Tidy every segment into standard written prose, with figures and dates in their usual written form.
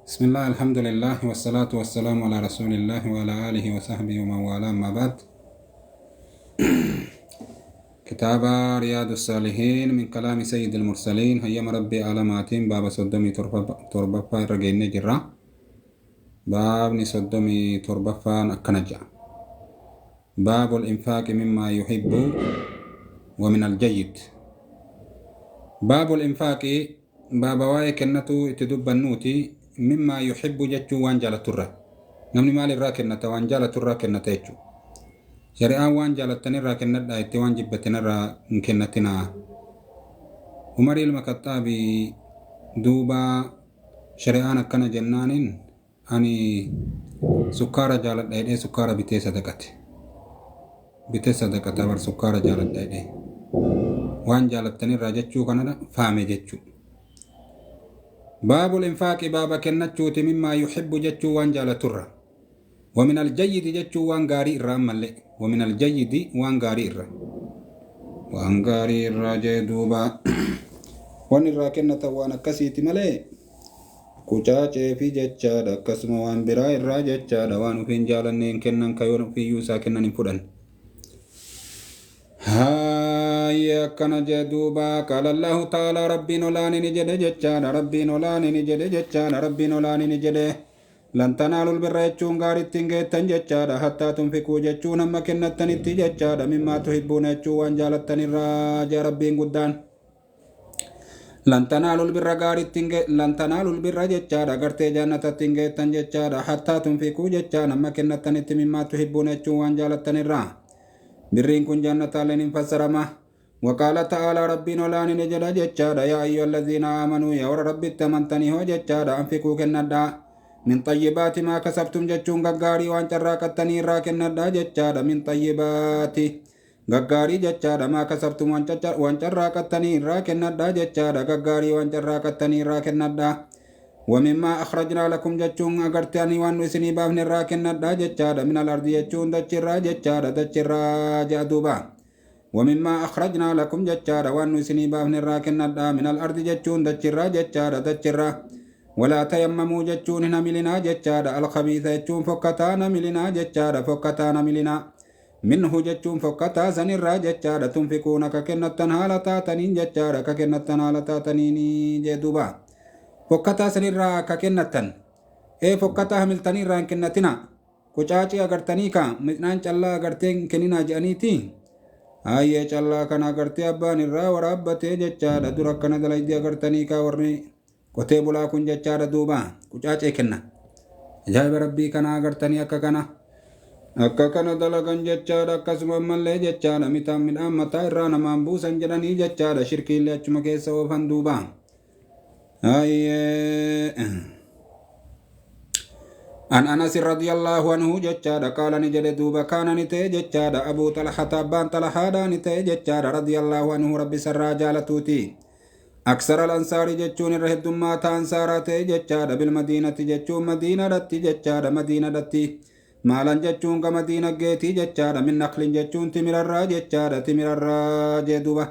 بسم الله، الحمد لله، والصلاة والسلام على رسول الله وعلى آله وصحبه ومن والاه، أما بعد. كتاب رياض الصالحين من كلام سيد المرسلين، هيما ربي عالماتين، باب صدمي تربفا رجين جرا، باب صدمي تربفا أكنجا، باب الإنفاق مما يحب ومن الجيد. باب الإنفاق، باب واي كنتو اتدب النوتي، مما يحب جتشو وان جالتره. نمني مال الرا كنتا وان جالتره كنتا جتشو. شريعة وان جالتني الرا كنتا itti waan jibbatin irraa hin kennatinaa. Umar ilma Kaxaabii duuba shari'aan akkana jennaaniin, ani sukkaara jaaladha jedhee sukkaara bitee sadaqate. Bitee sadaqata bar, sukkaara jaaladha jedhee. Waan jaalattanirraa jechuu kanadha faame jechuu. باب الإنفاق، baaba kennachuuti، مما يحب jechuu waan jaalaturra. ومن الجيد jechuu waan gaarii irraa ammallee. ومن الجيد waan gaarii irra. Waan gaarii irraa jee duuba. Waan irraa kennatan waan akkasiiti malee qucaacee fi jechaadha, akkasuma waan biraa irraa jechaadha, waan ofiin jaalanne hin kennan, kayoon ofiiyyuu isaa kennan hin fudhan. Haayya, akkana jee duuba. قال الله تعالى، rabbiin olaani ni jedhe jechaadha, rabbiin olaani ni jedhe jechaadha, rabbiin olaani ni jedhe: لن تنالوا البر jechuun gaariitti hin geettan jechaadha، حتى تنفقوا jechuun hamma kennattanitti jechaadha، مما تحبون jechuun waan jaalattanirraa jee rabbiin guddaan. لن تنالوا البر gaariitti لن تنالوا البر jechaadha, gartee jannatatti hin geettan jechaadha، حتى تنفقوا jechaan hamma kennattanitti، مما تحبون jechuun waan jaalattanirraa. Birriin kun jannataaleen hin fassarama. وقال تعالى، rabbiin olaani ni jedha jechaadha: يا أيها الذين آمنوا، yaa warra rabbitti amantanii hoo jechaadha، أنفقوا kennadhaa، من طيبات ما كسبتم jechuun gaggaarii waan carraaqattanii irraa kennadhaa jechaadha. من طيبات gaggaarii jechaadha، ما كسبتم waan carraaqattanii irraa kennadhaa jechaadha, gaggaarii waan carraaqattanii irraa kennadhaa. ومما أخرجنا لكم jechuun agartanii waan nu isinii baafne irraa kennadhaa jechaadha. من الأرض jechuun dachirraa jechaadha, dachirraa jedha duuba. ومما أخرجنا لكم jechaadha, waan nu isinii baafne irraa kennadhaa. من الأرض jechuun dachirraa jechaadha, dachirraa. ولا تيمموا jechuun hin hamilinaa jechaadha. الخبيث jechuun fokkataa hamilinaa jechaadha, fokkataa hamilinaa. منه jechuun fokkataa sanirraa jechaadha. تنفقون ka kennattan haala taataniin jechaadha, ka kennattan haala taataniin jee duuba. Fokkataa sanirraa ka kennattan, ee fokkataa hamiltanii irraa hin kennatina. Qucaacii agartanii ka midhaan callaa agartee hin kenninaa jedhaniiti. Hayyee, callaa kana agartee abbaan irraa waraabbatee jechaadha. Dura akkana dalaydii agartanii ka warri qotee bulaa kun jechaadha duuba qucaacee kenna. Ajaa'iba rabbii kana, agartanii akka kana dalagan jechaadha. Akkasuma ammallee jechaadha, mitaan midhaan mataa irraa namaan buusan jedhanii jechaadha, shirkiillee achuma keessa oofan duuba. Hayyee. عن أنس رضي الله عنه jechaadha، قال ni jedhe duuba: كان ni ta'e jechaadha، أبو طلحة abbaan Xalahaadha ni ta'e jechaadha، رضي الله عنه rabbi sarraa jaalatuuti، أكثر الأنصار jechuun irra heddummaata ansaaraa ta'e jechaadha، بالمدينة jechuun madiinadhatti jechaadha, madiinadhatti، مالا jechuun gama diinaggeetii jechaadha، من نخل jechuun timirarraa jechaadha, timirarraa jee duuba.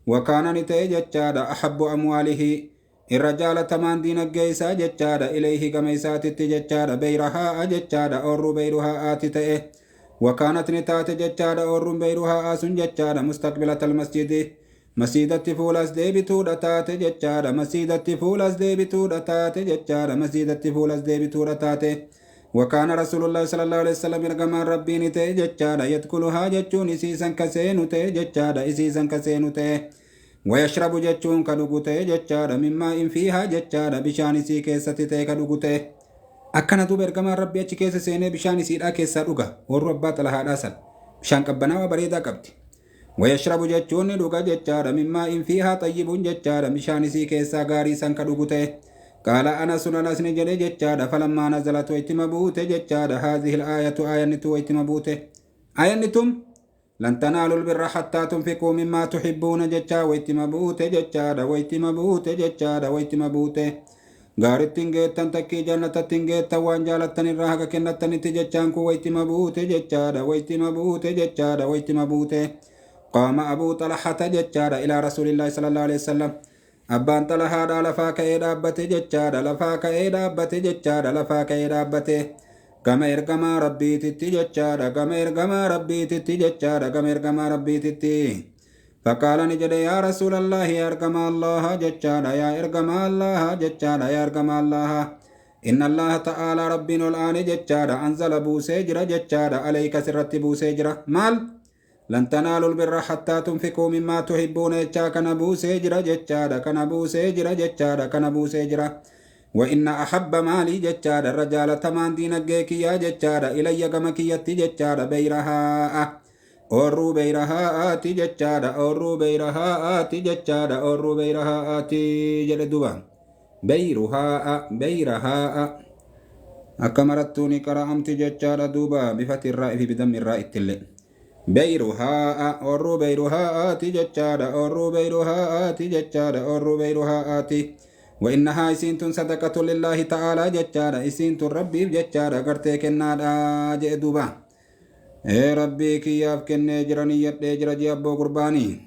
وكان ni ta'e jechaadha، أحب أمواله irra jaalatamaan diinaggee isaa jechaadha، إليه gama isaatitti jechaadha، بيرحاء jechaadha, oorruu Beyruhaa'aati ta'e. وكانت ni taate jechaadha, oorruun Beyruhaa'aa sun jechaadha، مستقبلة المسجد masiidatti fuulas deebituudha taate jechaadha, masiidatti fuulas deebituudha taate jechaadha, masiidatti fuulas deebituudha taate. وكان رسول الله صلى الله عليه وسلم ergamaan rabbiin ta'e jechaadha، يدخلها jechuun isiisan kaseenu ta'e jechaadha, isiisan kaseenu ta'e، ويشرب jechuun ka dhugu ta'e jechaadha، من ماء فيها jechaadha, bishaan isii keessatti ta'e ka dhugu ta'e. Akkana duuba, ergamaan rabbii achi keessa seenee bishaan isiidhaa keessaa dhuga. Warru abbaa Xalahaadhaa san bishaan qabbanaawaa bareedaa qabdi. ويشرب jechuun ni dhuga jechaadha، من ماء فيها طيب jechaadha, bishaan isii keessaa gaarii san ka dhugu ta'e. قال أنس، أنس ni jedhe jechaadha: فلما نزلت waytima buute jechaadha، هذه الآية aayannitu waytima buute, aayannitum لن تنالوا البر حتى تنفقوا مما تحبون jechaa waytima buute jechaadha, waytima buute jechaadha, waytima buute, gaaritti hin geettan takkii jannatatti hin geettan waan jaalattan irraa haga kennattanitti jechaan kun waytima buute jechaadha, waytima buute jechaadha, waytima buute، قام أبو طلحة jechaadha إلى رسول الله صلى الله عليه وسلم. Abbaan Xalahaadhaa lafaa ka'ee dhaabbate jechaadha. Lafaa ka'ee dhaabbate jechaadha. Lafaa ka'ee dhaabbate. Gama ergamaa Rabbiititti jechaadha. Gama ergamaa Rabbiititti jechaadha. Gama ergamaa Rabbiititti. Faqaala ni jedhe, yaa Rasuulallaahi, yaa ergamaa Allaha jechaadha. Yaa ergamaa Allaha jechaadha. Yaa ergamaa Allaha. Inna Allaha ta'aalaa, Rabbiin ol aane jechaadha. Anzala, buusee jira jechaadha. Alayka, sirratti buusee jira. Maal? لن تنالوا البر حتى تنفقوا مما تحبون jechaa kana buusee jira jechaadha. Kana buusee jira jechaadha. Kana buusee jira. وإن أحب مالي jechaadha, irra jaalatamaan diinaggee kiyyaa jechaadha, إلي, gama kiyyatti jechaadha, بيرحاء, oorruu Beyrahaaati jechaadha. Oorruu Beyrahaaati jechaadha. Oorruu Beyrahaaati jedhe duba. Beyruhaa'a, Beyrahaa'a akka marattuuni qara'amti jechaadha duuba, بفتح الراء fi بضم الراء ittillee. Beyruhaa'a, oorruu Beyruhaa'aati jechaadha. Oorruu Beyruhaa'aati jechaadha. Oorruu Beyruhaa'aati. وإنها, isiin tun, صدقة لله تعالى jechaadha. Isiin tun Rabbiif jechaadha gartee kennaadha jee duuba. Ee, Rabbii kiyyaaf kennee jira, niyyadhee jira jee abboo gurbaanii.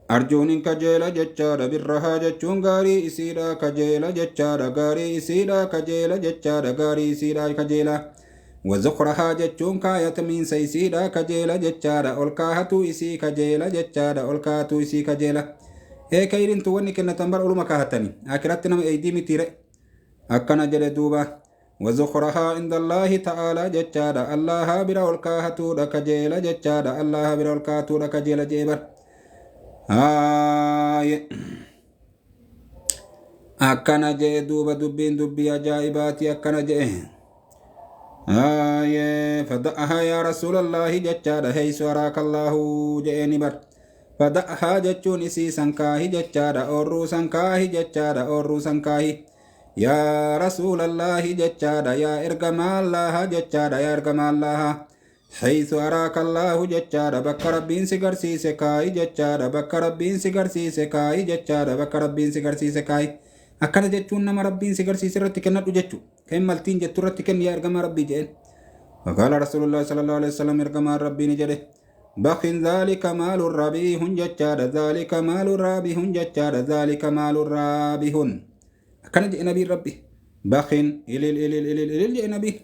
Arjuunin kajeela jechaadha. برها jechuun gaarii isiidha kajeela jechaadha. Gaarii isiidha kajeela jechaadha. Gaarii isiidha kajeela. وذخرها jechuun kaayatamiinsa isiidha kajeela jechaadha. Ol kaahatuu isii kajeela jechaadha. Ol kaahatuu isii kajeela. Ee, kayrintu wanni kennatan bar oluma kaahatani akiratti nama eeydii mitiire. Akkana jedhe duuba. وذخرها عند الله تعالى jechaadha. Allaha bira ol kaahatuudha kajeela jechaadha. Allaha bira ol kaahatuudha kajeela jeebar. Haaye, akkana jee duuba. Dubbiin dubbii ajaa'ibaati. Akkana jee. Haaye, فضعها يا رسول الله jechaadha, حيث أراك الله je'eeni bar. فضعها jechuun isii sankaahi jechaadha. Oorruu sankaahi jechaadha. Oorruu sankaahi, يا رسول الله jechaadha. Yaa ergamaa Allaha jechaadha. Yaa ergamaa Allaha, حيث أراك الله jechaadha, bakka Rabbiin si garsiise kaayi jechaadha. Bakka Rabbiin si garsiise kaayi jechaadha. Bakka Rabbiin si garsiise kaayi. Akkana jechuun nama Rabbiin si garsiise irratti kennadhu jechu kan maltiin jettu irratti kenni, yaa ergamaa Rabbii jeen. فقال رسول الله صلى الله عليه وسلم, ergamaan Rabbii ni jedhe, بخ، ذلك مال رابح jechaadha. ذلك مال رابح jechaadha. ذلك مال رابح. Akkana jedhe nabiin Rabbi. بخ, ilil ilil ilil ilil jedhe nabiin.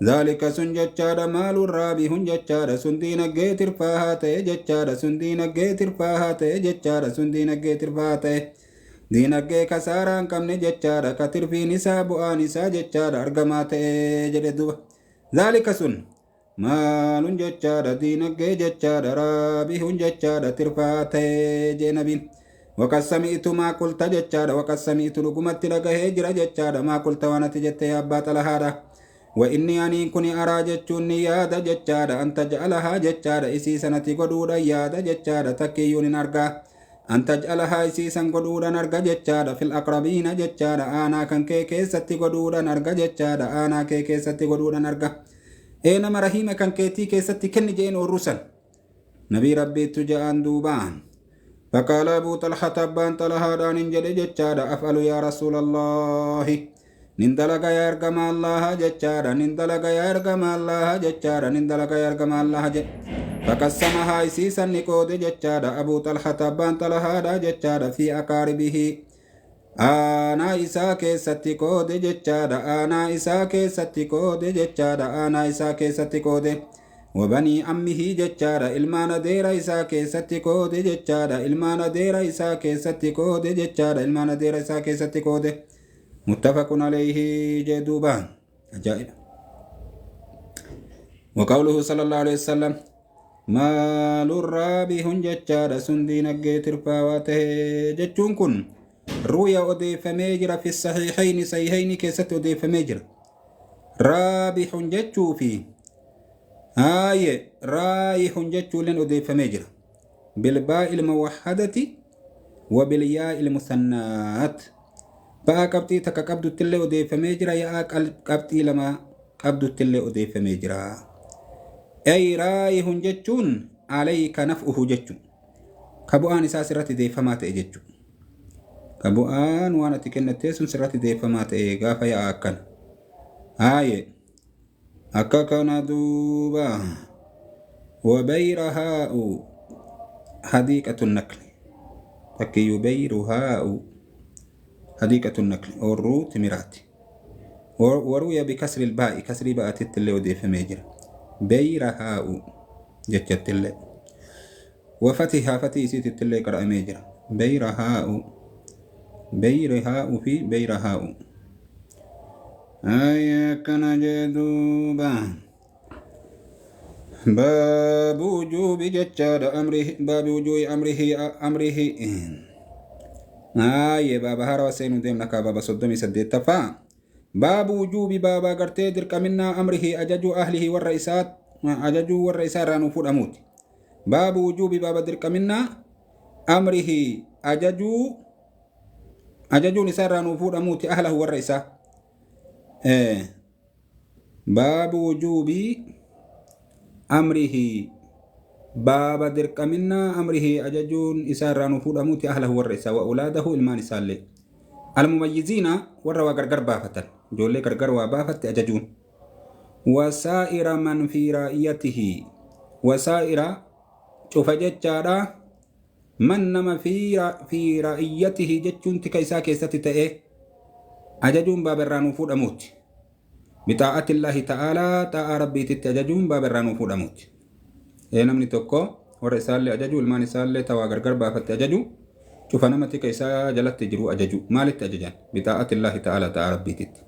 ذلك, sun jechaadha, مال رابح jechaadha. Sun diinaggee tirfaahaa ta'e jechaadha. Sun diinaggee tirfaahaa ta'e jechaadha. Sun diinaggee tirfaahaa ta'e, diinaggee kasaaraa hin qabne jechaadha, ka tirfiin isaa, bu'aan isaa jechaadha, argamaa ta'e jedhe duba. ذلك, sun, مال jechaadha, diinaggee jechaadha, رابح jechaadha, tirfaa ta'e jee nabiin. وقد سمعت ما قلت jechaadha. وقد سمعت, dhugumatti dhagahee jira jechaadha, ما قلت, waan ati jette, yaa abbaa Xalahaadha. وإني, aniin kuni, أرى jechuun ni yaada jechaadha, أن تجعلها jechaadha, isii sanati godhuudha yaada jechaadha. Takkiyyuun hin argaa. أن تجعلها, isii san godhuudhaan arga jechaadha, في الأقربين jechaadha, aanaa kan kee keessatti godhuudhaan arga jechaadha. Aanaa kee keessatti godhuudhaan arga. Ee, nama rahiima kan keetii keessatti kenni jeen oorru san nabii Rabbiittu ja'an duubaan. فقال أبو طلحة, abbaan Xalahaadhaan hin jedhe jechaadha, أفعل يا رسول الله, nin dalaga yaa ergamaa Allaha jechaadha. Nin dalaga yaa ergamaa Allaha jechaadha. Nin dalaga yaa ergamaa Allaha jedhe. فقسمها, isiisan ni qoode jechaadha, أبو طلحة, abbaan Xalahaadha jechaadha, في أقاربه, aanaa isaa keessatti qoode jechaadha. Aanaa isaa keessatti qoode jechaadha. Aanaa isaa keessatti qoode. وبني عمه jechaadha, ilmaan adeera isaa keessatti qoode jechaadha. Ilmaan adeera isaa keessatti qoode jechaadha. Ilmaan adeera isaa keessatti qoode. متفق عليه jee duuba. Ajaa'iba! وقوله صلى الله عليه وسلم مال رابح jechaadha, sun diinaggee tirfaawaa tahee jechuun kun, روي, odeeffamee jira, في الصحيحين, sahiihayni keessatti odeeffamee jira. رابح jechuu fi haaye رايح jechuulleen odeeffamee jira. بالباء الموحدة وبالياء المثناة, ba'aa qabxii takka qabduttillee odeeffamee jira, yaa'aa qabxii lama qabduttillee odeeffamee jira. أي رايح jechuun عليك نفعه jechuu, ka bu'aan isaa sirratti deeffamaa ta'e jechuu, ka bu'aan waan ati kennattee sun sirratti deeffamaa ta'e gaafa yaa'aa akkana. Haaye, akka kana duuba. وبيرهاء حديقة النخل, takkiyyuu بيرهاء. حديقة النخل أورو تمرات وروي بكسر الباء كسر باء تتلي وديف ميجر بيرهاء جتت اللي وفتحها فتي سيت اللي قرأ ميجر بيرهاء بيرهاء في بيرهاء آية كان جدوبا باب وجوب جتشاد أمره باب وجوب أمره أمره آية باب هارا سينو ديم نكا باب صدومي سديت تفا باب وجوب بابا قرتي درك منا أمره أججو أهله والرئيسات أججو والرئيسات رانو فود أموت باب وجوب بابا درك منا أمره أججو أججو نساء رانو فود أموت أهله والرئيسات إيه. باب وجوب أمره باب درك منا أمره أججون إسار رانو فود أموت أهله والرئيسة وأولاده إلمان إسالي المميزين وروا غرغر بافتن جولي غرغر وبافت أججون وسائر من في رأيته وسائر شوف جتشارا من نما في رأيته جتشون تكيسا كيسة تأه أججون باب الرانو فود أموت بطاعة الله تعالى طاعة ربي تتأججون باب الرانو فود أموت ee namni tokko warra isaallee ajaju ilmaan isaallee tawaa gargar baafatte ajaju cufa nama tika isaa jalatti jiru ajaju maalitti ajajan bitaa'atillaahi ta'ala ta'a rabbiititti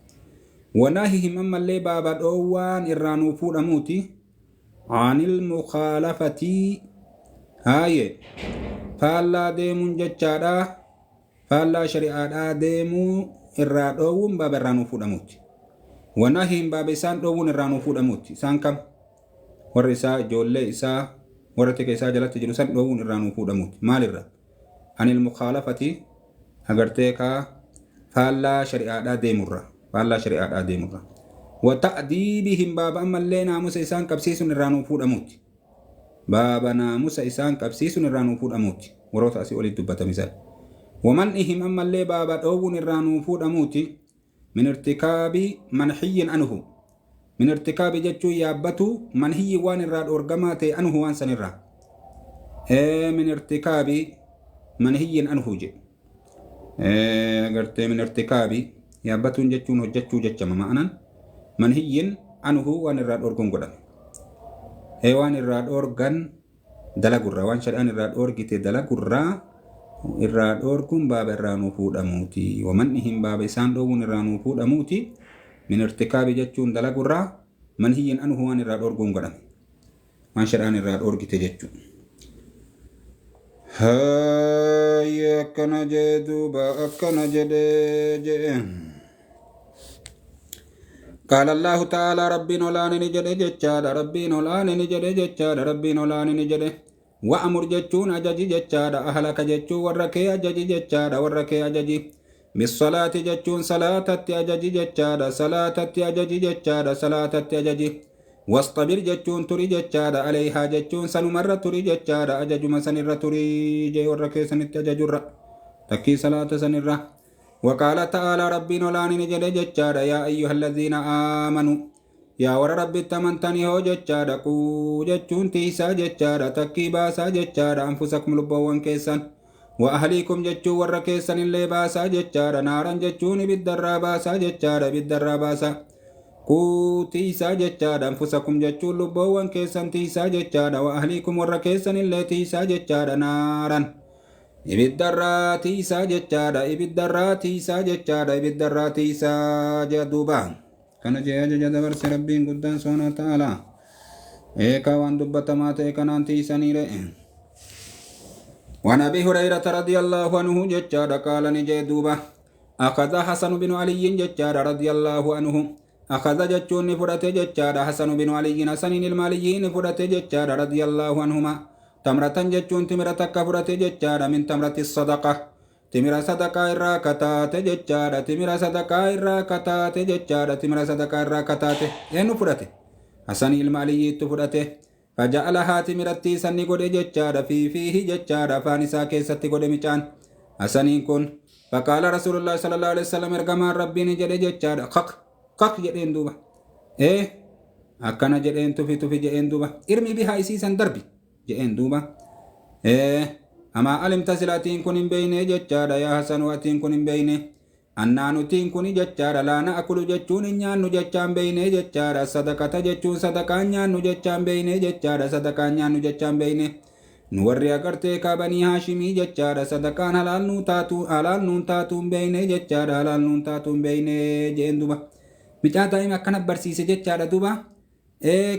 wanaahihim ammallee baaba dhoowwaan irraa nuu fuudhamuuti anil mukaalafatii haaye faallaa deemuun jechaadha faallaa shari'aadhaa deemuu irraa dhoowwuun baaba irraa nuu fuudhamuuti wanaahihim baaba isaan dhoowwuun irraa nuu fuudhamuuti isaan kam warra isaa ijoollee isaa warra tika isaa jalatti jiru san dhoowwuun irraa nuu fuudhamuuti maalirra anil mukaalafati agartee kaa faallaa shari'aadhaa deemurra faallaa shari'aadhaa deemurra wa ta'diibihim baaba ammallee naamusa isaan qabsiisuun irraa nuu fuudhamuuti baaba naamusa isaan qabsiisuun irraa nuu fuudhamuuti warroota asii olitti dubbatamisan waman'ihim ammallee baaba dhoowwuun irraa nuu fuudhamuuti min irtikaabi manhiyyin anhu min irtikaabi jechuun yaabbatu manhiyyi waan irraa dhoorgamaa ta'e anhu waan sanirraa min irtikaabi manhiyyin anhu jedhe agartee min irtikaabi yaabbatuun jechuun hojjechuu jechama ma'anan manhiyyin anhu waan irraa dhoorguun godhame waan irraa dhoorgan dalagurraa waan shari'aan irraa dhoorgite dalagurraa irraa dhoorguun baaba irraa nuu fuudhamuuti waman'ihim baaba isaan dhoowwuun irraa nuu fuudhamuuti min irtikaabi jechuun dalagurraa manhiyyin anhu waan irraa dhoorguun godhame waan shari'aan irraa dhoorgite jechuun. Haayya akkana jee duuba akkana jedhee jee. قال الله تعالى ربنا لا نجد جتشاد ربنا لا نجد جتشاد ربنا لا نجد وأمر جتشون أججي جتشاد أهلك جتشو وركي أججي جتشاد وركي أججي بالصلاة جتشون صلاة أججي جتشاد صلاة أججي جتشاد صلاة أججي واصطبر جتشون تري جتشاد عليها جتشون سنمر تري جتشاد أجج مسنر تري جي وركي سنت أججر تكي صلاة سنرة وقال تعالى ربنا لا نجد جتشاد يا أيها الذين آمنوا يا ور ربي تمنتني هو جتشاد قو جتشون تيسا جتشاد تكي باسا جتشاد أنفسكم لبوان كيسان وأهليكم جتشو ور كيسان اللي باسا جتشاد نارا جتشون بالدرا باسا جتشاد بالدرا باسا قو تيسا جتشاد أنفسكم جتشون لبوان كيسان تيسا جتشاد وأهليكم ور كيسان اللي تيسا جتشاد نارا ibiddarraa tiisaa jechaadha ibiddarraa tiisaa jechaadha ibiddarraa tiisaa jee duuba kana jee ajaja dabarse rabbiin guddaan soona ta'ala eekaa waan dubbatamaa ta'e kanaan tiisanii re'e وعن ابي هريره رضي الله عنه ججار قال نجي دوبا اخذ حسن بن علي ججار رضي الله عنه اخذ ججون فرته ججار حسن بن علي حسن المالي فرته ججار رضي الله عنهما تمرة جتشون تمرة كفرة جتشارة من تمرة الصدقة تمرة صدقة الراكتات جتشارة تمرة صدقة الراكتات جتشارة تمرة صدقة الراكتات إنو فرته حسن المالي تفرته فجعلها تمرتي سني قد جتشارة في فيه جتشارة فانسا كيستي قد مچان حسن كن فقال رسول الله صلى الله عليه وسلم ارغم ربي نجد جتشارة قق قق جدين دوبا إيه أكنا جدين تفي تفي جدين دوبا ارمي بها إسيسا دربي je'een duuba amaa alimta silaatiin kun hin beeyne jechaadha yaa hasan atiin kun hin beeyne Annaa nutiin kuni jechaadha laa na'akulu jechuun hin nyaannu jechaan beeynee jechaadha sadaqata jechuun sadaqaan nyaannu jechaan beeynee jechaadha sadaqaan nyaannu jechaan beeyne nu warri agartee kaabanii haashimii jechaadha sadaqaan halaal nuu taatu halaal nuun taatuun beeynee jechaadha halaal nuun taatuun beeynee jeen duba micaa daa'ima akkana barsiise jechaadha duba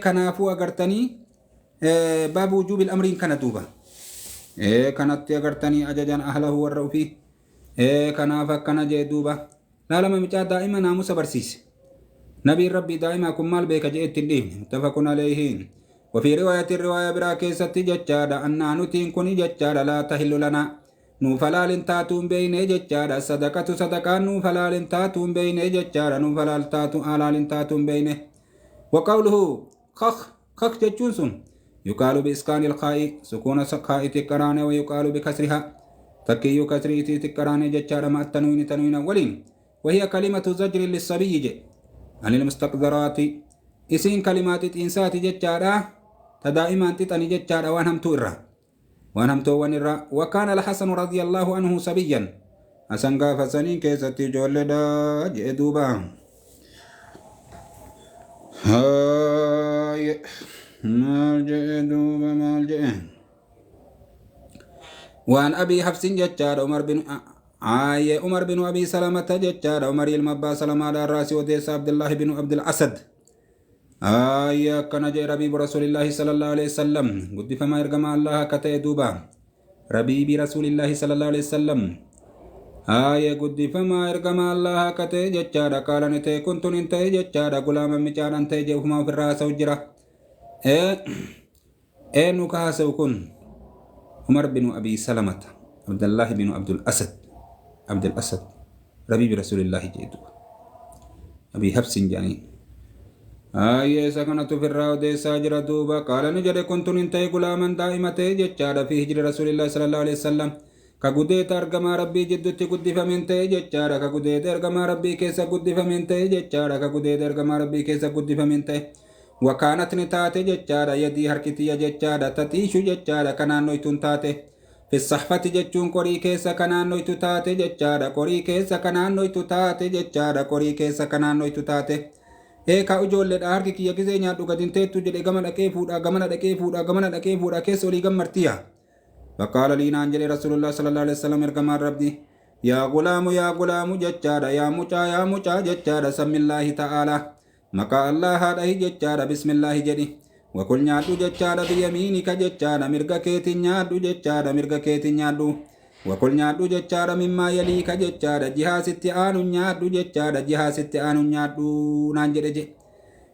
kanaafuu agartanii baabu wujuubil amriin kana duuba kanatti agartanii ajajan ahlahu warra ufii kanaaf akkana jee duuba laalama micaa daa'ima naamusa barsiise nabiin rabbii daa'imaa kun maal beeka jee ittiin dhiifne muttafaqun alayhiin وفي رواية الرواية برا كيستي جتشادا أن نتين كوني جتشادا لا تهل لنا نوفلال تاتون بين جتشادا صدقة صدقة نوفلال تاتون بين جتشادا نوفلال تاتون آلال تاتون بين وقوله خخ خخ جتشونسون يقال بإسكان الخاء سكون سخاء تكران ويقال بكسرها تكي كسر تكران جتشادا مع التنوين تنوين ولين وهي كلمة زجر للصبي جي عن المستقذرات إسين كلمات إنسات جتشادا تدائما تتني جتشادا وانهم تورا وانهم توان الرا وكان الحسن رضي الله عنه صبيا حسن قاف سنين كيستي جولدا جدوبا هاي مال جدوبا مال جئ وعن أبي حفص جتشار عمر بن آي عمر بن أبي سلمة جتشار عمر المبا سلمة على الرأس وديس عبد الله بن عبد الأسد آي كان جاء ربيب رسول الله صلى الله عليه وسلم قد فما يرجم الله كتئ دوبا ربيب رسول الله صلى الله عليه وسلم آي قد فما يرجم الله كتئ جتشار قال نتي كنت نتي جتشار غلاما مچار انتي جوهما في الرأس وجرا إيه نكاسو كن عمر بن أبي سلمة عبد الله بن عبد الأسد ربيب رسول الله جيدو أبي حفص جاني آي سكنة في الراود ساجر دوبا قال نجد كنت ننتهي غلاما دائمة جتشار في هجر رسول الله صلى الله عليه وسلم كقديت أرجما ربي جدتي قد فمنتهي جتشار كقديت أرجما ربي كيس قد فمنتهي جتشار كقديت أرجما ربي كيس قد فمنتهي وكانت نتاتي جتشارا يدي هركتي جتشارا تتيشو جتشارا كنان نويتون تاتي في الصحفة جتشون قري كيسا كنان نويتو تاتي جتشارا قري كيسا كنان نويتو تاتي جتشارا قري كيسا كنان نويتو تاتي إيكا أجول لدارك كي يكزي نيادو قدين تيتو جلي غمنا كي فودا غمنا كي فودا غمنا كي فودا كيس ولي غمرتيا فقال لي نانجل رسول الله صلى الله عليه وسلم ارغم ربي يا غلام يا غلام جتشارا يا مچا يا مچا جتشارا سم الله تعالى مقا الله هذا جتشارا بسم الله جدي وكل نيادو جتشارا بيمينك جتشارا مرغا كيتي نيادو جتشارا مرغا كيتي نيادو وكل نيادو جتشارا مما يليك جتشارا جها ستي آنو نيادو جتشارا جها ستي آنو نيادو نانجد جي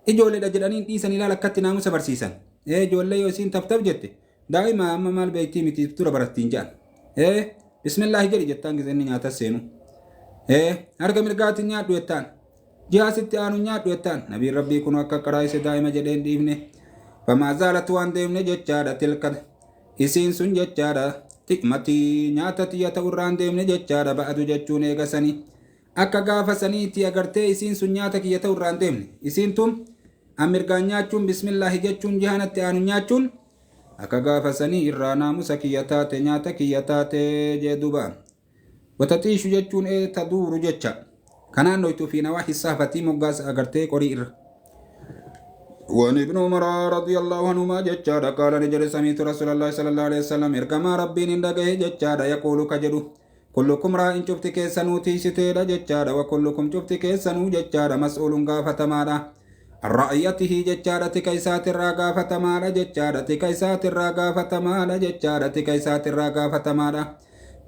إجولي دجدانين ديسان إلا لكتي ناموسا برسيسان إيه جولي يوسين تفتف جتي دائما أما مال بيتي متي تورا برتين جان إيه بسم الله جدي جتان جزني نياتا سينو إيه هرقا مرغاتي نيادو يتان جها ستي آنو نيادو يتان نبي ربي كنو أكا قرائس دائما جدين ديفني فما زالت وان ديفني جتشارا تلك إسين سن جتشارا تئمتي نياتتي يتوران ديفني جتشارا بعدو جتشون إيغا أكا غافا سنيتي أغرتي إسين سن نياتكي يتوران ديفني إسين توم أمرغان نياتشون بسم الله جتشون جهانتي آنو نياتشون أكا غافا سني إرانا مسكي يتاتي نياتكي يتاتي جدوبا وتتيشو جتشون إيه تدور جتشا كان نويتو في نواحي الصحفة مقاس أغرتي قرير وعن ابن عمر رضي الله عنهما جتشارا قال نجر سميت رسول الله صلى الله عليه وسلم إركما ربي نندقه جتشارا يقول كجدو كلكم راء شفت كيسنو تيستيدا جتشارا وكلكم شفت كيسنو جتشارا مسؤول غافة مالا رأيته جتشارا تكيسات الراغافة مالا جتشارا تكيسات الراغافة مالا جتشارا تكيسات الراغافة مالا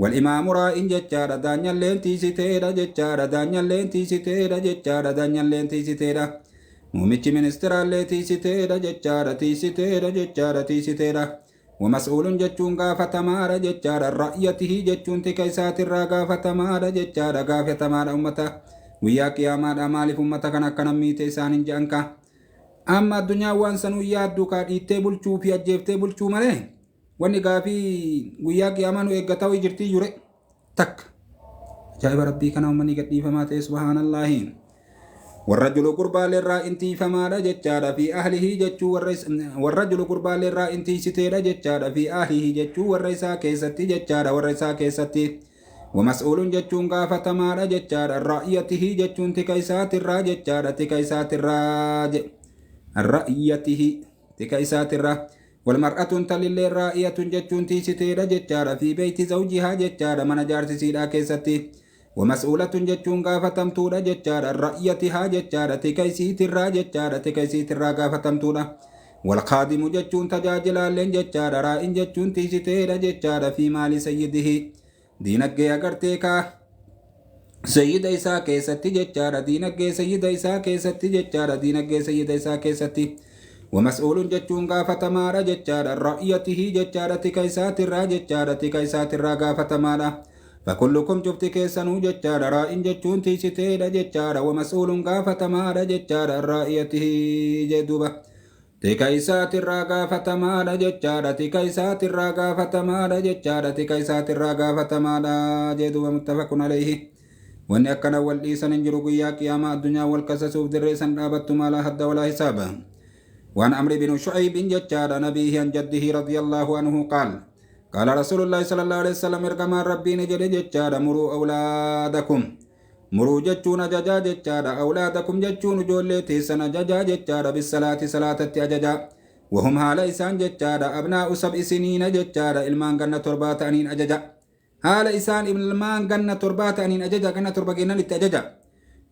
والإمام راء جتشارا دانيال لين تيستيدا جتشارا دانيال لين تيستيدا جتشارا دانيال لين تيستيدا موميتش منسترا اللي تيستيدا جتشارا تيستيدا جتشارا تيستيدا ومسؤول جتشون غافة مارا جتشارا رأيته جتشون تكيسات الرا غافة مارا جتشارا غافة مارا أمتا ويا قياما مالف أمتا كان كان ميتي سانين جانكا أما الدنيا وان سنو يادو كاد بلچو في أجيبتي بلچو مالي واني غافي ويا قياما نو إيغتاوي جرتي يوري تك جايب ربي كان أمني قد فما سبحان الله والرجل قربا للراء انتي فما لا جتشارا في أهله جتشو والرئيس والرجل قربا للراء انتي ستيرا جتشارا في أهله جتشو والرئيسا كيستي جتشارا والرئيسا كيستي ومسؤول جتون غافتماadha jechaadha رعيته jechuun tika isaatirraa jechaadha tika isaatirraa رعيته tika isaatirraa والمرأة تللي راعية جتون تيستيرا جتارا في بيت زوجها جتارا من جارسيسيدا كيستي ومسؤولة جتون غافتمتورا جتارا رأيتها جتارا تكيسيترا جتارا تكيسيترا غافتمتورا والخادم جتون تجاجلا لين جتارا رائن جتون تيستيرا جتارا في مال سيده دينك أغرتيكا سيد إسا كيستي جتارا دينك سيد إسا كيستي جتارا دينك سيد إسا كيستي ومسؤول جتون غافتمارا جتارا رأيته جتارا تكيسات الرا جتارا تكيسات الرا غافتمارا فكلكم جبت كيسنو جتارا رائن جتون تيستيرا جتارا ومسؤول غافتمارا جتارا رأيته جدوبا تكيسات الرا غافتمارا جتارا تكيسات الرا غافتمارا جتارا تكيسات الرا غافتمارا جدوبا متفق عليه وان أكنا والإيسان انجرو قيا قياما الدنيا والكسس دريسا رابطت ما لا حد ولا حسابا وعن عمرو بن شعيب ججار نبيه عن جده رضي الله عنه قال قال رسول الله صلى الله عليه وسلم ارقما ربي نجد ججار مروا أولادكم مروا ججون ججا ججار أولادكم ججون جولي تيسن ججا ججار بالصلاة صلاة أججا وهم هال إسان ججار أبناء 7 سنين ججار إلمان قنة تربات أنين أججا هال إسان إلمان قنة تربات أنين أججا قنة تربة أججا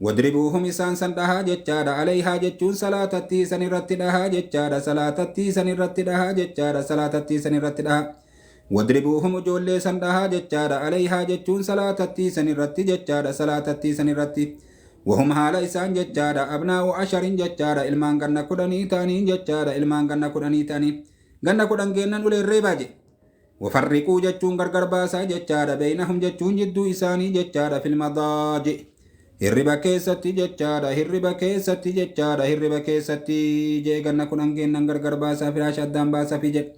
واضربوهم إسان سندها جتشارا عليها جتشون صلاة تيسن رتدها جتشارا صلاة تيسن رتدها جتشارا صلاة تيسن رتدها واضربوهم جولي سندها جتشارا عليها جتشون صلاة تيسن رت جتشارا صلاة تيسن رت وهم حال إسان جتشارا أبناء 10 جتشارا إلمان غنا كدني تاني جتشارا إلمان غنا كدني تاني غنا كدن جنن ولي الرباجي وفرقوا جتشون غرغر باسا جتشارا بينهم جتشون جدو إساني جتشارا في المضاجع hirriba keessatti jechaadha hirriba keessatti jechaadha hirriba keessatti jee ganna kudhan geennan gargar baasaa firaasha addaan baasaa fi jedhe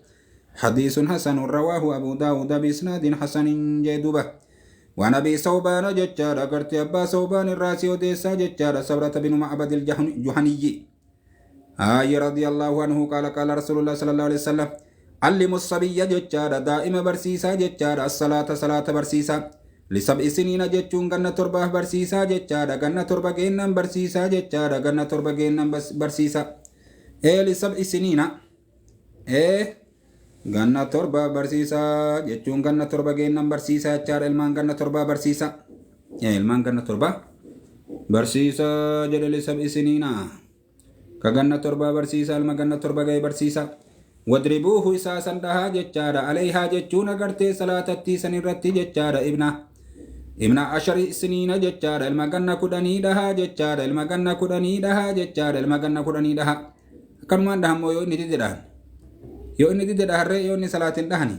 حديث حسن رواه أبو داود بإسناد حسن جدوبة وعن أبي ثوبان ججارة قرت أبا ثوبان الراسي وديسا ججارة سبرة بن معبد الجهني آي رضي الله عنه قال قال رسول الله صلى الله عليه وسلم علموا الصبي ججارة دائما برسيسا ججارة الصلاة صلاة برسيسا لسبع سنين جتشون غنا تربة برسيسا جتشارا غنا تربة جنن برسيسا جتشارا غنا تربة جنن برسيسا إيه لسبع سنين إيه غنا تربة برسيسا جتشون غنا تربة جنن برسيسا جتشارا المان غنا تربة برسيسا إيه المان غنا تربة برسيسا جل لسبع سنين كغنا تربة برسيسا الما غنا تربة جاي برسيسا واضربوه إساسا دها جتشارا عليها جتشون غرتي صلاة التيسن الرتي جتشارا ابنه ابن 10 سنين جتشارا المغنى كدني دها جتشارا المغنى كدني دها جتشارا المغنى كدني دها كنمان دهم يو إني تدهن يو إني تدهر يو إني صلاة دهني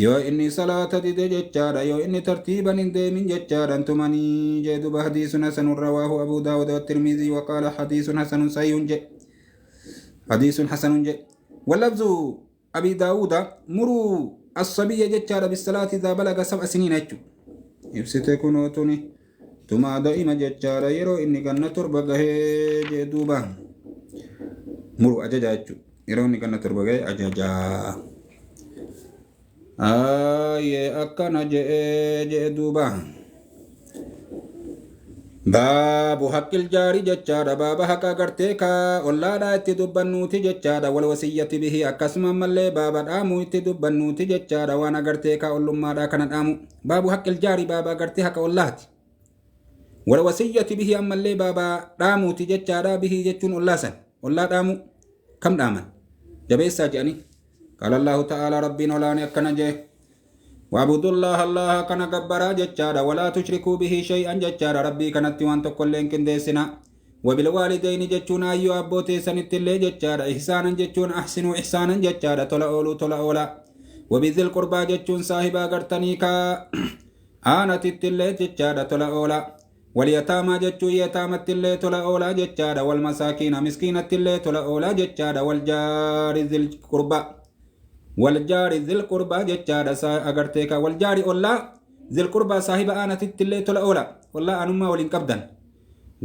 يو إني صلاة تدجتشارا يو إني ترتيبا من جتشارا انتمني جدب حديث حسن رواه أبو داود والترمذي وقال حديث حسن صحيح جي حديث حسن جي واللفظ أبي داود مروا الصبي جتشارا بالصلاة إذا بلغ 7 سنين أجو ibsite kunootuni tumaa da'ima jechaadha yeroo inni ganna 7 gahee jee duuba muru ajaja jechuudha yeroo inni ganna 7 gahee ajajaa ayyee akkana je'ee jee duuba baabu haqqil jaarii jechaadha baaba haqa gartee ka ollaadhaa itti dubbannuuti jechaadha wal wasiyyati bihi akkasuma ammallee baaba dhaamuu itti dubbannuuti jechaadha waan agartee ka ollummaadhaa kana dhaamu baabu haqqil jaarii baaba agartee haqa ollaati wal wasiyyati bihi ammallee baaba dhaamuuti jechaadha bihi jechuun ollaasan ollaa dhaamu kam dhaaman jabeessaa jedhanii qaala allahu ta'aalaa rabbiin olaane akkana jee واعبدوا الله الله كان جبارا جتشارا ولا تشركوا به شيئا جتشارا ربي كانت وان تقولين كندسنا وبالوالدين جتشون أيو أبوتي سنت اللي جتشارا إحسانا جتشون أحسنوا إحسانا جتشارا تلا أولو تلا أولا وبذي القربى جتشون صاحبا قرتنيكا آنت اللي جتشارا تلا أولا واليتامى جتشو يتامى اللي تلا أولا جتشارا والمساكين مسكينة اللي تلا أولا جتشارا والجار ذي القربى والجار ذي القربى جتشارا أغرتيكا والجار أولا ذي القربى صاحب آنت اللي تلا أولا والله أنما ولين قبدا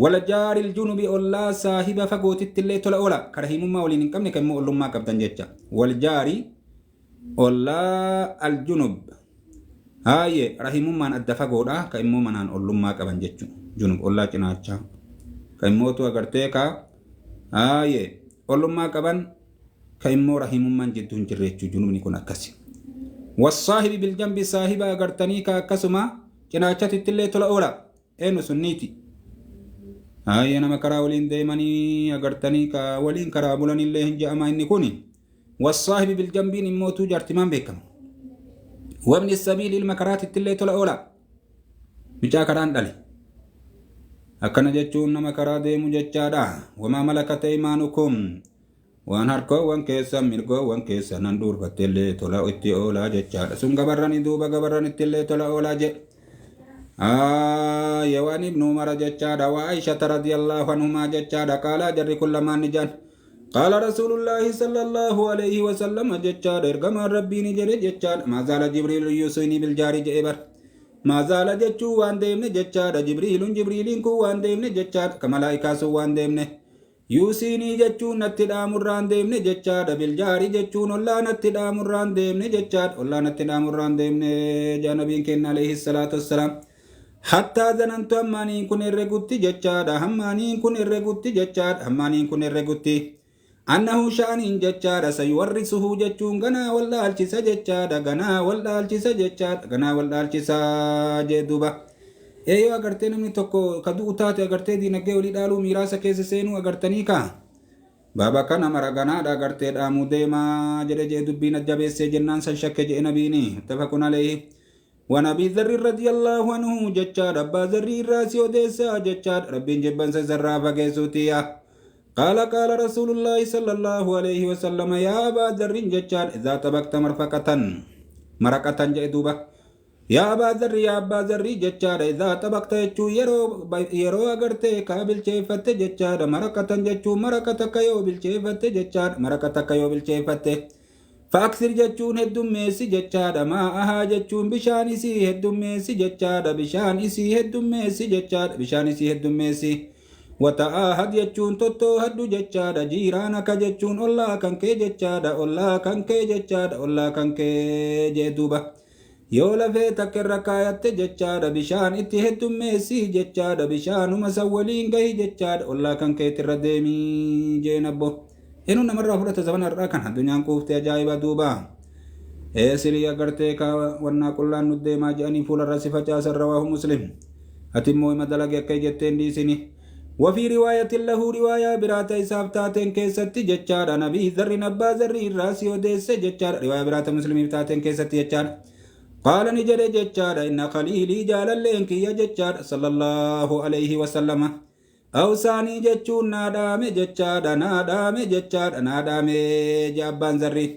والجار الجنوب أولا صاحب فقوت اللي تلا أولا كرهيمما ولين قبن كم أولما قبدا جتشا والجار أولا الجنوب Haayee rahimummaan adda fagoodha ka immoo manaan ollummaa qaban jechuudha. Junub ollaa cinaachaa. Ka immootu agartee ka haayee ollummaa qaban ka immoo rahimummaan jidduu hin jirre jechuudha. Junubni kun akkasi. Wassaahibi biljambi saahiba agartanii ka akkasuma cinaachatitti tola oola. Eenyu sunniiti. Haayee nama karaa waliin deemanii agartanii ka waliin karaa bulanillee hin je'ama inni kuni. Wassaahibi biljambiin immootuu jaartimaan beekama. Wabni sabiili ilma karaatitti illee tola oola. Mucaa karaan dhale. Akkana jechuun nama karaa deemu jechaadha. Wamaa malakat aymaanukum. Waan harkoowwan keessa mirgoowwan keessa nan dhuurfatte illee tola itti oolaa jechaadha. Sun gabarranii duuba gabarranitti illee tola oolaa jedhe. Waan ibnu Umara jechaadha. Waa Aishata radiyallahu anhumaa jechaadha. Qaalaa jarri kun lamaan ni jedhan. قال رسول الله صلى الله عليه وسلم جتشاد إرقما ربي نجري جتشاد ما زال جبريل يوصيني بالجار جئبر ما زال جتشو وان ديمن جتشاد جبريل جبريل كو وان ديمن جتشاد كملائكة سو وان ديمن يوصيني جتشو نتدا مران ديمن جتشاد بالجار جتشو الله نتدا مران ديمن جتشاد الله نتدا مران ديمن جانبين كن عليه الصلاة والسلام حتى ظننت أماني كن الرقوتي جتشاد هماني كن الرقوتي جتشاد هماني كن الرقوتي أنه شأن جتشاد سيورثه جتشون غنا والدالشس جتشاد غنا والدالشس جتشاد غنا والدالشس جدوبا eeyyoo agartee namni tokko ka du'u taate agartee diinagdee olii dhaaluu miiraasa keessa seenuu agartanii kaa baaba kana mara ganaadha agartee dhaamuu deemaa jedhe jee dubbiin ajjabeessee jennaan san shakke jedhe nabiini muttafaqun alayhi وعن أبي ذر رضي الله عنه جتشاد أبا ذر الراسي وديسا جتشاد ربين جبن سزرا فقيسوتيا قال قال رسول الله صلى الله عليه وسلم يا أبا ذر جتشاد إذا طبقت مرفقة مرقة جئدوبة يا أبا ذر يا أبا ذر جتشاد إذا طبقت يجو يرو أغرتي كابل شيفت جتشاد مرقة جتشو مرقة كيو بالشيفت جتشاد مرقة كيو بالشيفت فأكثر جتشون هدوم ميسي جتشاد ما أها جتشون بشان إسي هدوم ميسي جتشاد بشان إسي هدوم ميسي جتشاد بشان إسي هدوم ميسي وتعاهد jechuun tottoohadhu jechaadha jiiraanaka jechuun ollaa kan kee jechaadha ollaa kan kee jechaadha ollaa kan kee jee duuba yoo lafee takka irra kaayatte jechaadha bishaan itti heddummeessii jechaadha bishaanuma san waliin gahi jechaadha ollaa kan keetirra deemii jeen abbo eenyu namarraa fudhata zabana har'aa kana addunyaan quuftee ajaa'iba duuba eesilii agartee ka wannaa qullaan nu deemaa jedhanii fuularra si facaasan rawaahu muslim ati immoo ima dalage akka jetteen dhiisini وفي رواية له رواية برات إساف تاتين كيستي جتشار نبي ذر نبا ذر الراسي وديس جتشار رواية برات مسلم تاتين كيستي جتشار قال نجر جتشار إن خليلي جال اللينكي جتشار صلى الله عليه وسلم أوساني جتشون نادام جتشار نادام جتشار نادام جابان ذري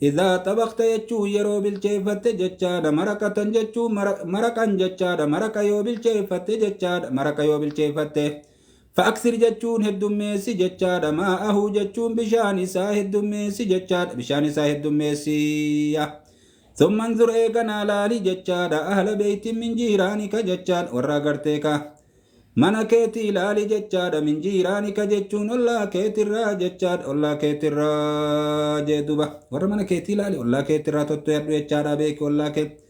إذا طبخت يجو يرو بالشيفة جتشار مرقة جتشو مرقا جتشار مرقا يو بالشيفة جتشار مرقا يو بالشيفة فأكثر جتشون هدوم ميسي جتشاد ما أهو جتشون بشان إسا هدوم ميسي جتشاد بشان إسا هدوم ميسي ثم انظر إيقنا لالي جتشاد أهل بيت من جيرانك جتشاد ورا قرتيكا من كيتي لالي جتشاد من جيرانك جتشون الله كيتي را جتشاد الله كيتي را جدوبا ورا من كيتي لالي الله كيتي را تتو يدو جتشاد بيك الله كيتي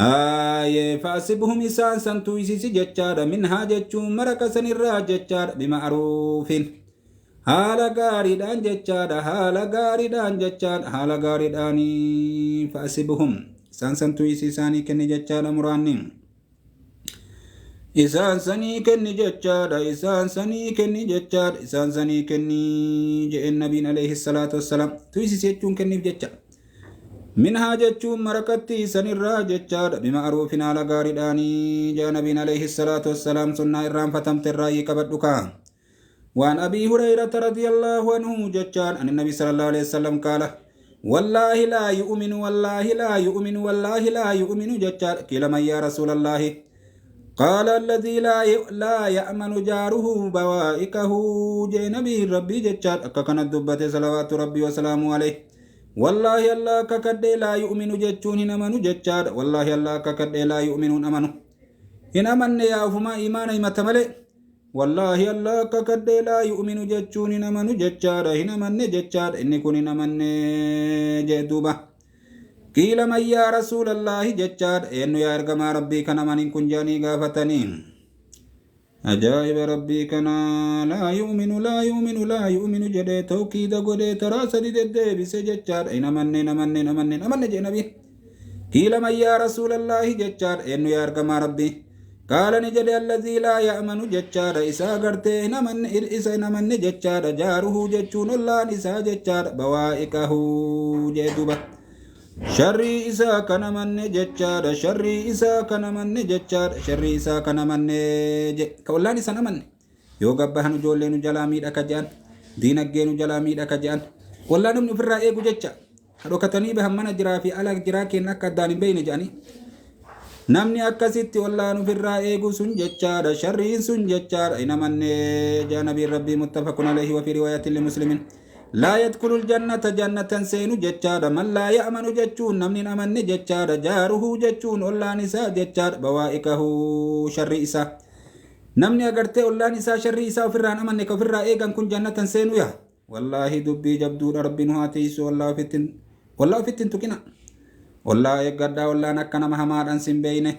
Haayee faasibhum isaan santuu isisi jechaadha minhaa jechuun maraqa sanirraa jechaadha bima'aruufin haala gaariidhaan jechaadha haala gaariidhaan jechaadha haala gaariidhaanii faasibhum isaan santuu isi isaanii kenni jechaadha muraanni isaan sanii kenni jechaadha isaan sanii kenni jechaadha isaan sanii kenni jedheen nabiin alayhi salaatu wassalaam tuisisi jechuun kenniif jecha منها جتشون مركتي سنرا جتشاد بمعروف على غارداني جاء نبينا عليه الصلاة والسلام سنة إرام فتمت الرأي كبدك وعن أبي هريرة رضي الله عنه جتشاد أن النبي صلى الله عليه وسلم قال والله لا يؤمن والله لا يؤمن والله لا يؤمن جتشاد قيل من يا رسول الله قال الذي لا يأمن جاره بوائكه جاء نبي ربي جتشاد أكا الدبة صلوات ربي وسلامه عليه والله الله ككد لا يؤمن جتشون هنا منو جتشاد والله الله ككد لا يؤمنون أمنو هنا من يا فما إيمان متملئ والله الله ككد لا يؤمن جتشون هنا منو جتشاد هنا من جتشاد إني كون هنا من جدوبة Qiila man yaa rasuulallaahi jechaadha. Eenyu yaa ergamaa rabbii kana maniin kun jedhanii gaafatanii. Ajaa'iba rabbii kana, laa yu'minu, laa yu'minu, laa yu'minu jedhee tawkiida godhee taraa sadi deddeebise jechaadha. Hin amanne, hin amanne, hin amanne, hin amanne jedhe nabiin. Qiila man yaa rasuulallaahi jechaadha. Eenyu yaa ergamaa rabbii? Qaala ni jedhe, allazii laa ya'manu jechaadha. Isaa gartee hin amanne, isa hin amanne jechaadha. Jaaruhu jechuun ollaan isaa jechaadha. Bawaa'iqahu jee duba. Sharrii isaa kan amanne jechaadha. Sharrii isaa kan amanne jechaadha. Sharrii isaa kan amanne je. Ka ollaan isa amanne. Yoo gabbahan ijoollee nu jalaa miidha ka je'an. Diinaggee nu jalaa miidha ka je'an. Ollaan namni ofirraa eegu jecha. Ka dhokatanii bahan mana jiraa fi ala jiraa kenna akka addaan hin beeyne jedhanii. Namni akkasitti ollaan ofirraa eegu sun jechaadha. Sharriin sun jechaadha. Hin amanne jaa nabiin rabbii. Muttafaqun alayhi wa fi riwaayatin limuslimin. Laa yadkhulul jannata, jannatan seenu jechaadha. Man laa ya'manu jechuun namni hin amanne jechaadha. Jaaruhu jechuun ollaan isaa jechaadha. Bawaa'iqahu, sharrii isaa. Namni agartee ollaan isaa sharrii isaa ofirraa hin amanne, ka ofirraa eegan kun jannatan seenu yaa. Wallaahi dubbii jabduudha. Rabbi nu haa tiisu. Ollaa ofitti hin tuqina. Ollaa eeggadhaa, ollaan akka nama hamaadhaan sin beeyne.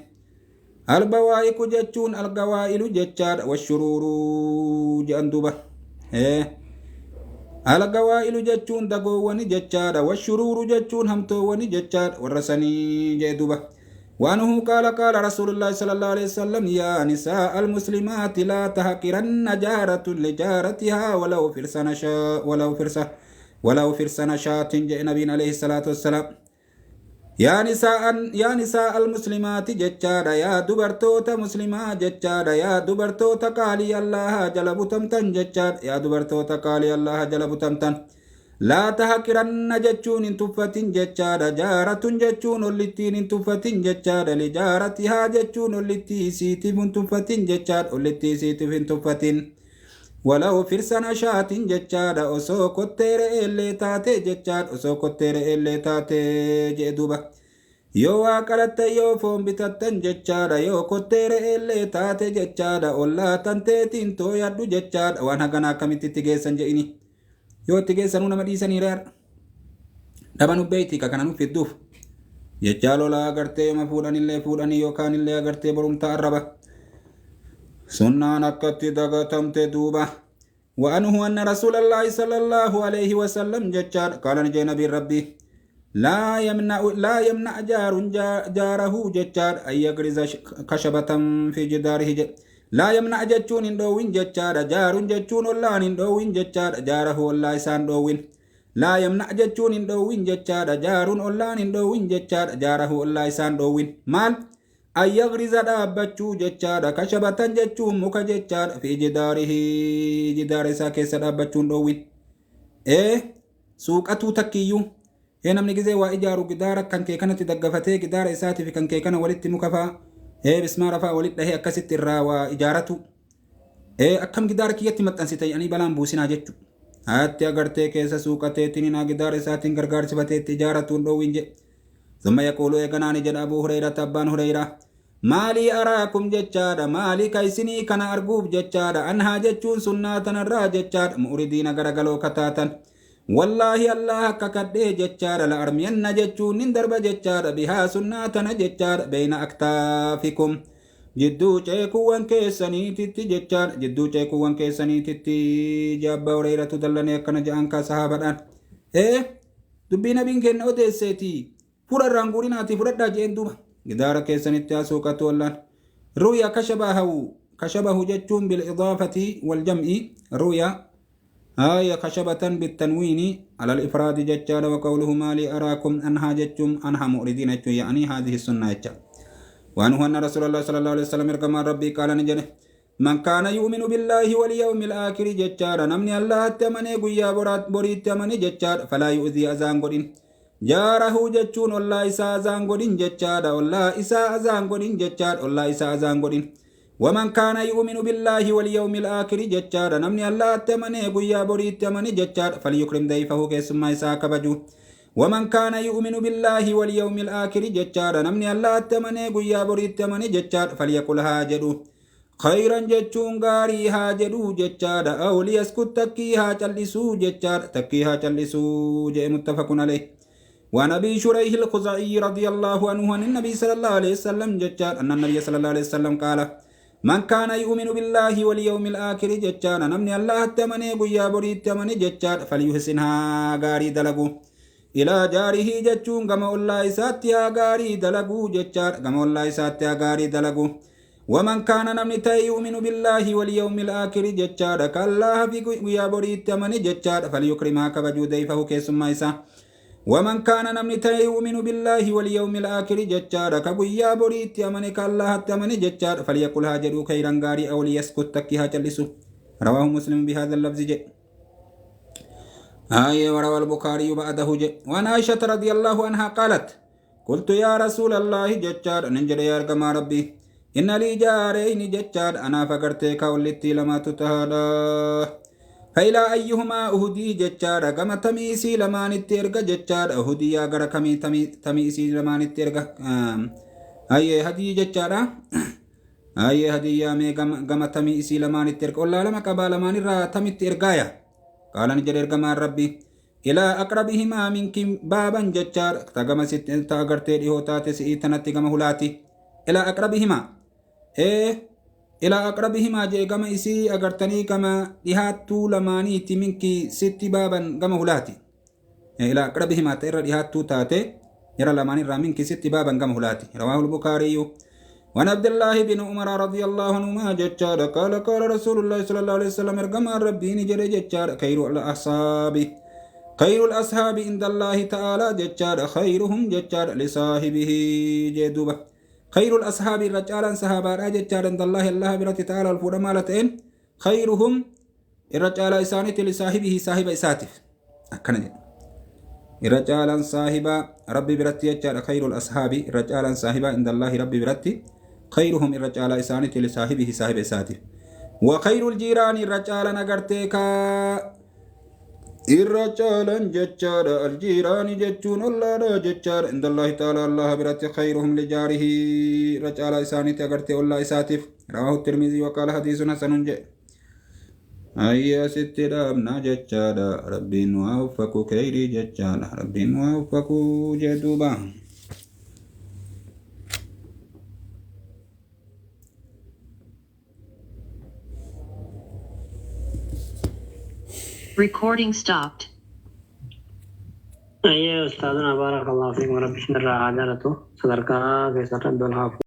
Albawaa'iqu jechuun algawaa'ilu jechaadha. Washuruuruu jedhan duuba. Algawaa'ilu jechuun dagoowwani jechaadha. Washuruuru jechuun hamtoowwani jechaadha. Warra sanii jee duuba. وأنه قال قال رسول الله صلى الله عليه وسلم يا نساء المسلمات لا تحقرن جارة لجارتها ولو فرس شاة جاء نبينا عليه الصلاة والسلام. يا نساء المسلمات jechaadha, yaa dubartoota muslimaa jechaadha, yaa dubartoota qaalii Allaha jala butamtan jechaadha, yaa dubartoota qaalii Allaha jala butamtan, laa tahqiranna jechuun hin tuffatin jechaadha, jaaratun jechuun ollittiin hin tuffatin jechaadha, lijaaratihaa jechuun ollittii isiitiif hin tuffatin jechaadha, ollittii isiitiif hin tuffatin, walaw firsana shaatin jechaadha, osoo kottee re'eellee taate jechaadha, osoo kottee re'eellee taate jee duuba. Yoo waa qalattan, yoo foon bitattan jechaadha, yoo kottee re'eellee taate jechaadha, ollaa tanteetiin tooyadhu jechaadha. Waan hagana akkamitti itti geessan je'ini? Yoo itti geessanuu nama dhiisanii re'ar dhaba nubbeeyti ka kana nu fidduuf jechaa lolaa agartee yooma fuudhanillee fuudhanii yookaan illee agartee borumtaa arraba sunnaan akkatti dagatamte duuba. وأنه أن رسول الله صلى الله عليه وسلم جتشار قال نجي نبي ربي لا يمنع جار جاره جتشار أن يغرز خشبة في جداره. لا يمنع جتشون دوين جتشار، جار جتشون الله دوين جتشار، جاره الله إسان دوين. لا يمنع جتشون دوين جتشار، جار الله دوين جتشار، جاره الله إسان دوين مال أن يغرز dhaabbachuu jechaadha. Kashabatan jechuun muka jechaadha. Fi jidaarihi, jidaara isaa keessa dhaabbachuun dhoowwin ee suuqatuu takkiyyuu ee namni gizee waa ijaaru gidaara kan kee kanatti daggafatee gidaara isaatii fi kan kee kana walitti muka faa ee bismaara faa walitti dhahee akkasitti irraa waa ijaaratu ee akkam gidaara kiyyatti maxxansite ani balaan buusinaa jechu haatti agartee keessa suuqateetiin hinaa gidaara isaatiin gargaarsifateetti ijaaratuun dhoowwin jedhe. ثم يقول eeganaan jedha Abu Hureyra, abbaan Hureyra, maalii araakum jechaadha, maalii ka isinii kana arguuf jechaadha, anhaa jechuun sunnaa tanarraa jechaadha, mu'ridiina garagaloo kataatan? Wallaahi Allah akka kadhee jechaadha, la armiyanna jechuun nin darba jechaadha, bihaa sunnaa tana jechaadha, beeyna aktaafikum, jidduu ceekuuwwan keessaniititti jechaadha, jidduu ceekuuwwan keessaniititti. Abbaa Hureyraatu dallanee akkana je'an kaa sahaabadhaan. Ee dubbii nabiin kenna odeesseeti fura irraan guurinaatii fudhadhaa jeen duuba. Gidaara keessanitti haa suuqatu wallaan. Ru'ya kashabahu, kashabahu jechuun bil'idaafati waljam'i. Ru'ya آية خشبة بالتنوين على الإفراد جتشال. وقوله ما لي أراكم أنها جتشم أنها مؤردين يعني هذه السنة. وأنه أن رسول الله صلى الله عليه وسلم كما ربي قال نجنه من كان يؤمن بالله واليوم الآخر جتشال، نمني الله تمني قيا بريت تمني جتشال، فلا يؤذي أزان قدين جاره جتشون والله إسا أزان قدين جتشال، والله إسا أزان قدين جتشال، والله إسا أزان قدين. ومن كان يؤمن بالله واليوم الآخر جتشار، نمني الله تمني قيا بريت تمني جتشار، فليكرم ضيفه كيسما إسا كبجو. ومن كان يؤمن بالله واليوم الآخر جتشار، نمني الله تمني قيا بريت تمني جتشار، فليقل هاجدو خيرا جتشون غاري هاجدو جتشار، أو ليسكت تكي هاجلسو جتشار، تكي هاجلسو جاء. متفق عليه. وعن أبي شريح الخزاعي رضي الله عنه عن النبي صلى الله عليه وسلم جتان أن النبي صلى الله عليه وسلم قال من كان يؤمن بالله واليوم الآخر جتان نمني الله تمني قيا بري تمني جتان فليحسنها غاري دلقو إلى جاره جتون كما الله إساتيا غاري دلقو جتان كما الله إساتيا غاري دلقو ومن كان نمني يؤمن بالله واليوم الآخر جتان كالله في قيا بري تمني جتان فليكرمها كبجو ضيفه كيسما إسا ومن كان نمني يؤمن بالله واليوم الآخر جتشار كغيا بريت أمني كالله تمني جتشار فليقل هاجروا خيرا غاري أو ليسكت تكيها جلسو رواه مسلم بهذا اللفظ جي آية وروى البخاري بعده جي. وعن عائشة رضي الله عنها قالت قلت يا رسول الله جتشار ننجر يا رقم ربي إن لي جارين جتشار أنا فقرتك ولتي لما تتهدى فإلى أيهما أهدي جتشارا كما تميسي لمان الترقى جتشارا أهدي يا غرا كمي تميسي لمان الترقى أي هدي جتشارا أي هدي يا مي كما تميسي لمان الترقى ولا لما كبا لمان الرا تمي الترقايا قال نجر إرقما ربي إلى أقربهما منك بابا جتشارا تغما ست تاغرتي هو تاتي سيتنتي كما هلاتي إلى أقربهما إيه إلى أقربهما جاء كما إسي أغرتني كما لهاتو لمانيتي منك ست بابا كما هلاتي إلى أقربهما تير لهاتو تاتي يرى لماني رامنك ست بابا كما هلاتي رواه البخاري. وعن عبد الله بن عمر رضي الله عنهما جتشار قال قال رسول الله صلى الله عليه وسلم ارقم ربي نجري جتشار خير الأصحاب خير الأصحاب عند الله تعالى جتشار خيرهم جتشار لصاحبه جدوبه خير الأصحاب الرجال صحابة رجال عند الله الله برت تعالى الفرمالتين خيرهم الرجال إسانة لصاحبه صاحب إساتف أكنج الرجال صاحب ربي برت يجار خير الأصحاب الرجال صاحب عند الله ربي برت خيرهم الرجال إسانة لصاحبه صاحب إساتف وخير الجيران الرجال نغرتك الرجال جتشار الجيران جتشون الله جتشار عند الله تعالى الله برت خيرهم لجاره رجال إساني تغرتي الله إساتف رواه الترمذي وقال حديث حسن جاء. أي ست ربنا جتشار ربي نوافق خيري جتشار ربي نوافق جدوبا. Recording stopped. أيه أستاذنا بارك الله فيكم ربي شنر عجلته صدرك في سرد الحافظ.